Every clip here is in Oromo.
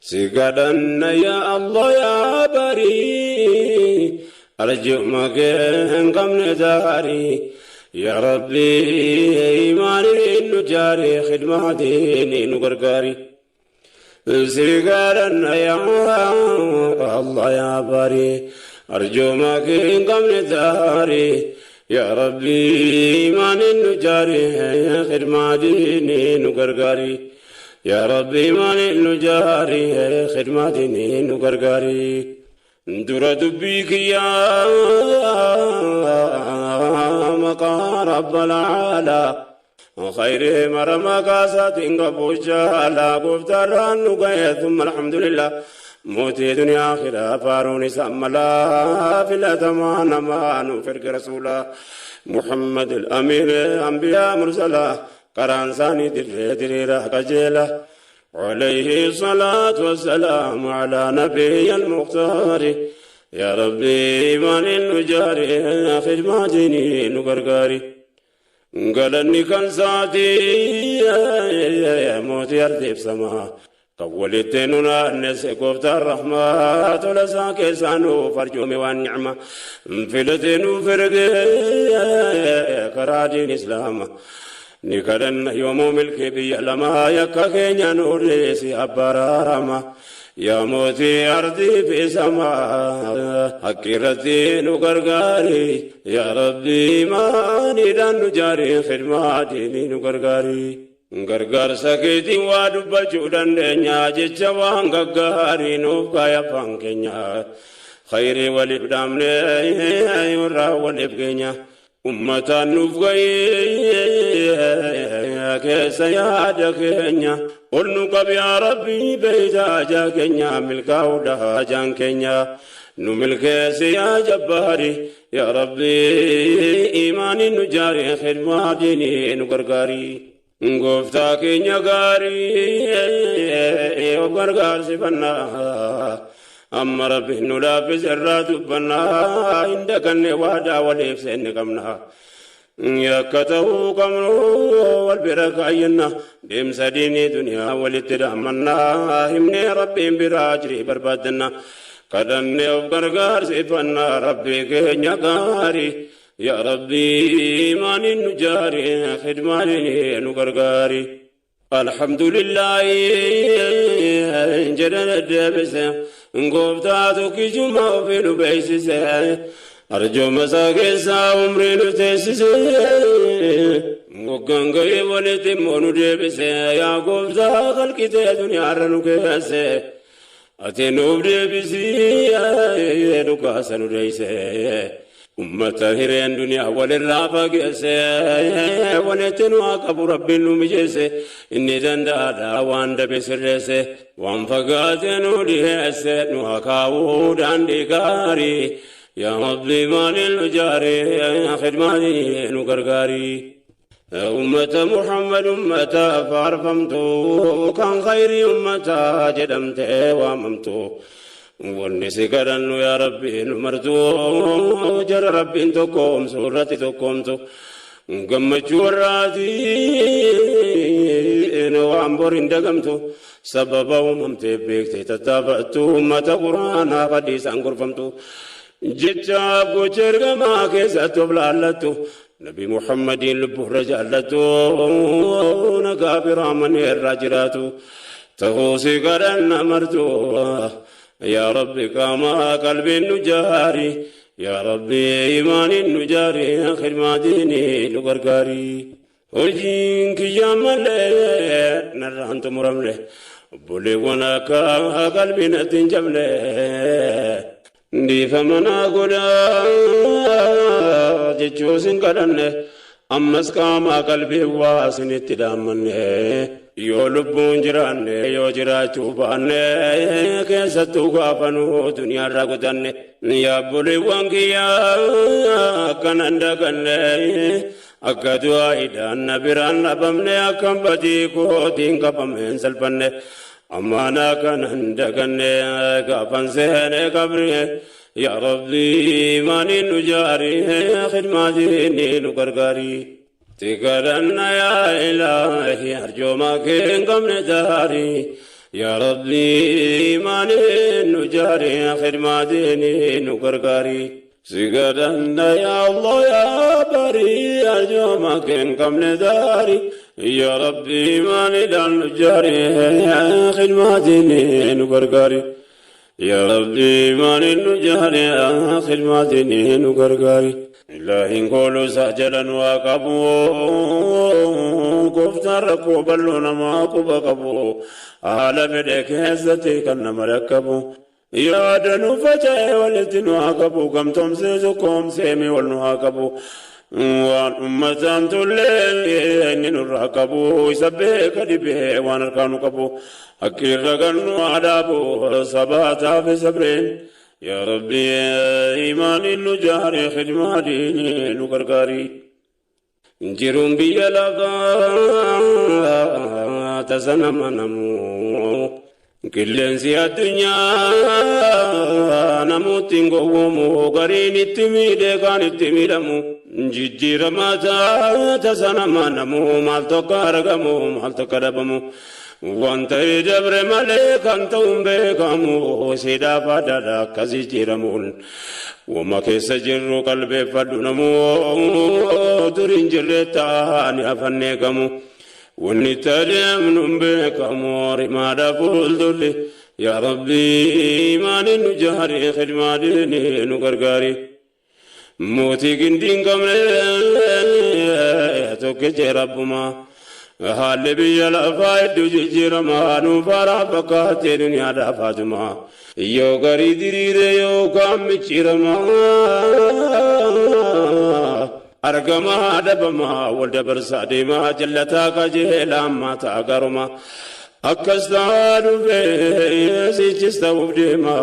Si kadhanna yaa Allah yaa barii, arjuma kee hin qabne daarii. Yaa Rabbi, imaaniin nu jaari, khidmaatiin nu gargaari. Si kadhanna yaa Allah yaa barii, arjuma kee hin qabne daarii. Yaa Rabbi, imaaniin nu jaari, khidmaatiin nu gargaari. Yaa Rabbi, imaaniin nu jaari, khidmaatiin nu gargaari. Dura dubbii kiyyaa maqaa Rabbal Aalaa. Khayri mara maqaa isaatiin qabu jaalaa gooftaarraan nu ga'e, thumma alhamdulillah. Mootii duniyaa akhiraa faaruun isaa malaa, filatamaa namaa nuuf erga rasuulaa. Muhammad al-Amiin anbiyaa mursalaa, karaan isaanii dirree diriiraa qajeela. عليه الصلاة والسلام على نبي المختار. يا ربي، إيمان النجاري، خدماتني نقرقاري. قالني كان ساتي موتي أرضي سما قولت نونا نس قفت الرحمة تلسا كيسانو فرجومي والنعمة فلتنو فرق كرادين إسلام. Ni kadhanna yoomuu milkii biyya lamaa, yakka keenya nuurreessi abbaraarama. Yaa mootii ardii fi samaa, haqqi irratti nu gargaari. Yaa Rabbi, imaaniidhaan nu jaari, khidmaatiin nu gargaari. Gargaarsa keetiin waa dubbachuu dandeenya, jecha waan gaggaarii nuuf kaaya afaan keenya. Khayrii waliif dhaamne, irraa waliif keenya. Ummataan nuuf gahee keessa yaada keenya. Ol nu qabi yaa Rabbi beeyta ajaa keenya, milkaa'uudha ajaan keenya. Nu milkeessi yaa jabbaari. Yaa Rabbi, imaaniin nu jaari, khidmaatiin nu gargaari. Gooftaa keenya gaarii of gargaarsifannaa. Amma Rabbi nu laaffise irraa dubbannaa, hin daganne waadaa waliif seenne qabna. Yakka ta'uu qabnu wal bira kaayyanna, deemsa diinii duniyaa walitti dhaammannaa, himnee Rabbiin biraa ajirii barbaaddanna. Kadhannee of gargaarsifannaa Rabbii keenya gaarii. Yaa Rabbi, imaaniin nu jaari, khidmaaniin nu gargaari. Alhamdulillahi jedhan deebise, gooftaa tokkichuma ofii nu beeksise. Arjooma isaa keessaa umrii nu teessise. Waggaan gahee walitti immoo nu deebise. Yaa gooftaa kalqitee duniyaarra nu keesse. Ati nuuf deebisii dhugaasa nu deeyse. Ummata hireen duniyaa walirraa fageesse, walitti nu haa qabu Rabbiin nu mijeesse. Inni danda'aadha waan dabe sirreesse, waan fagaate nu dhiheesse, nu haa kaa'uu daandii gaarii. Yaa Rabbi, maaliin nu jaari, khidmaanii nu gargaari. Ummata Muhammad, ummata faarfamtu, kan khayrii ummata jedhamtee waamamtu. Wanni si kadhannu yaa Rabbi nu martu, jara Rabbiin tokkoomsu irratti tokkoomtu. Gammachuu warraatiin waan bor hin dagamtu. Sababa uumamteef beektee tattaafattu, ummata quraanaa fadhiisaan gorfamtu. Jechaaf gocha ergamaa keessatti of laallattu. Nabi Muhammadiin lubbuurra jaallattu, nagaa fi raamanii irraa jiraatu. Ta'uu si kadhanna martu. Yaa Rabbi, qaamaa qalbiin nu jaari. Yaa Rabbi, imaaniin nu jaari, khidmaatiin nu gargaari. Hojiin kiyyaa malee narraan xumuramne. Obboleewwan akka qalbiin natti hin jabne. Dhiifama naa godhaa jechuu sin kadhanne. Ammas qaamaa qalbii waa isinitti dhaammanne. Yoo lubbuun jiraanne, yoo jiraachuu baanne, keessattuu gaafanuu duniyaarraa kutanne. Yaa obboleewwan kiyyaa, akkanan daganne, akka du'aaidhaan na biraan dhabamne, akkan badii kootiin qabameen salphanne. Ammaana kanan daganne gaafan seene qabri. Yaa Rabbi, imaaniin nu jaari, khidmaatiin nu gargaari. Si kadhanna yaa Ilaahi, arjooma kee hin qabne daarii. Yaa Rabbii maaliin nu jaari khidmaa diinii nu gargaari. Si kadhanna yaa Allah yaa barii arjooma kee hin qabne daari. Yaa Rabbii maaliidhaan nu jaari khidmaa diinii nu gargaari. Yaa Rabbii maaliin nu jaari khidmaa diinii nu gargaari. Ilaahiin kooluu isaa jala nu haa qabu. Gooftaan rakkoo bal'oo namaa quba qabu. Haala fedhe keessatti kan nama rakkabu. Yaada nu faca'e walitti nu haa qabu. Gamtoomsee tokkoomsee mi wal nu haa qabu. Waan uummataan tollee inni nurraa qabu. Isa beeka dhibee waan harkaa nu qabu. Hakkiirra kan nu haa dhaabu. Sabaataa fi sabreen. Yaa Rabbi imaaniin nu jaari khidmaa diinii nu gargaari. Jiruun biyya lafaa tasa nama namu. Qilleensi addunyaa namooti hin gowwoomu. Gariin itti miidhee kaan itti miidhamu. Jijjiiramaa tasa nama namu. Maal tokko argamu maal tokko dhabamu. Waan ta'ee dabre malee kan ta'u hin beekamu. Siidhaaf adaadha akkas jijjiiramuun. Wama keessa jirru qalbeeffadhu namu. Dur hin jirre taa'anii hafan eegamu. Wanni tadeemnu hin beekamu. Rimaadha fuuldurri. Yaa Rabbii maaliin nu jaari khidmaa diinii nu gargaari. Mootii gindii hin qabne tokkicha Rabbumaa. Haalli biyya lafaa hedduu jijjiiramaa nuuf haaraa fakkaatee duniyaadhaaf haatumaa. Yoo garii diriire yookaan micciiramaa. Argamaa dhabamaa wal dabarsaa deemaa jallataa qajeelaa ammaa ta'a garumaa. Akkas ta'aa dhufee sichis ta'uuf deema.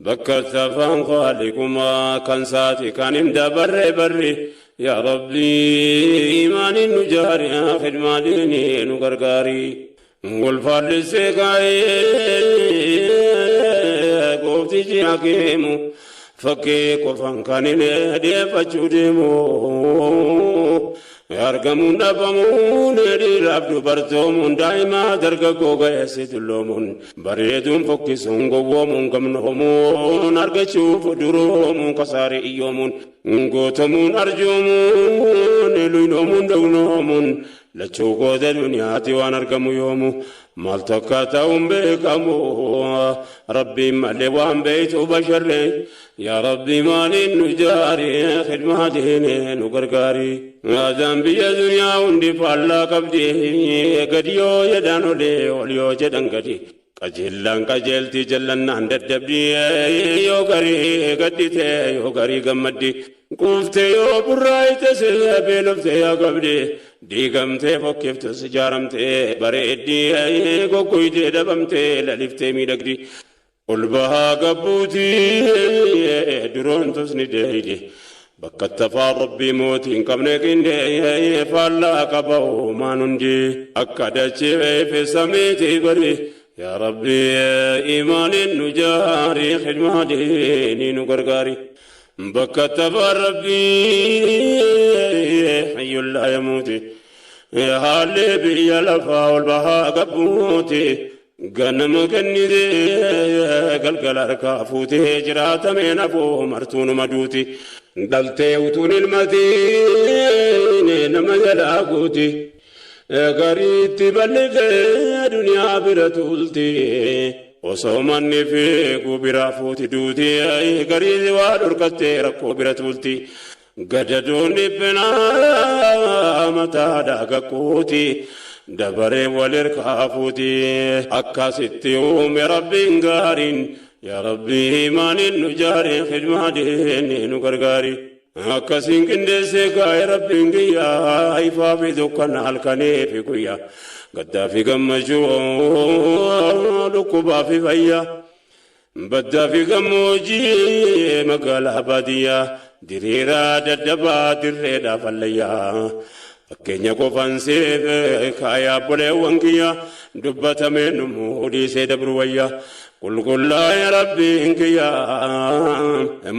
Bakka tafaan qaaliqumaa kan saati kan hin dabarre barri. Yaa Rabbii imaaniin nu jaari khidmaa diinii nu gargaari. Wal faallissee kaa'ee gooftichi hakiimu. Fakkii qofaan kan hin dhiyeeffachuu deemu. Argamuun dhabamuun dhiiraaf dubartoomuun daa'ima dargaggoo ga'eessi dulloomuun bareeduun fokkisuun gowwoomuun gamnoomuun argachuuf duroomuun kasaarii iyyoomuun gootamuun arjoomuun luynoomuun dhagnoomuun lachuu qooda duniyaati waan argamu yoomu maal takka ta'uun beekamu rabbiin malee waan beeytu basharree. Yaa Rabbi maaliin nu jaari khidmaa diinii nu gargaari. Aadaan biyya duniyaa hundi faallaa qabdi. Gadi yoo jedhan olee ol yoo jedhan gadi. Qajeellaan qajeelti jallannaan daddabdi. Yoo garii gaddite yoo garii gammaddi. Quuftee yoo burraayite beeloftee yaa qabdi. Diigamtee fokkiftus ijaaramtee bareeddi. Goggoytee dhabamtee laliftee miidhagdi. Ol bahaa gabbuutii duroontus ni deeydi. Bakka tafaa Rabbii mootii hin qabne qindee faallaa qaba uumaan hundi. Akka dachee fi samiitii bari. Yaa Rabbii imaaniin nu jaari khidmaa diinii nu gargaari. Bakka tafaa Rabbii hayyul laa yamuuti. Haalli biyya lafaa ol bahaa gabbuuti. Ganama kennitee galgala harkaa fuutee jiraatamee nafuu martuu numa duuti. Dhaltee utuun ilmatiin nama jalaa guuti. Gariitti bal'ifee duniyaa bira tuulti. Osoo manni fiiguu biraa fuuti duuti. Garii waa dhorkattee rakkoo bira tuulti. Gadadoon dhiphinaa mataadhaa gakkuuti. Dabaree wal hirkaa fuuti. Akkasitti uume Rabbiin gaariin. Yaa Rabbii imaaniin nu jaari khidmaa diinii nu gargaari. Akkasiin qindeessee kaa'e Rabbiin guyyaa ifaa fi dukkana halkanii fi guyyaa. Gaddaa fi gammachuu dhukkubaa fi fayyaa. Baddaa fi gammoojjii magaalaa baadiyyaa. Diriiraa daddabaa dirreedhaaf hallayyaa. Fakkeenya qofaan siif kaayaa obboleewwan kiyya dubbatamee numuu dhiisee dabru wayya. Qulqullaa'e Rabbiin kiyya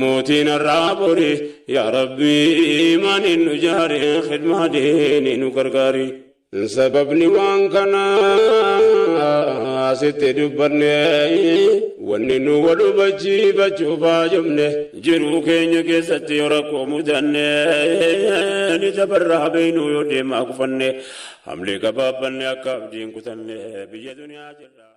mootiin har'aa bori. Yaa Rabbii imaaniin nu jaari khidmaa diinii nu gargaari. Sababni waan kanaa Asitti dubbanne wanni nu wal hubachiifachuuf haajomne, jiruu keenya keessatti yoo rakkoo mudanne, ni tabarraa beeynu yoo deemaa kufanne, hamlee gabaabbanne akka abdiin kutanne biyya duniyaa jirra.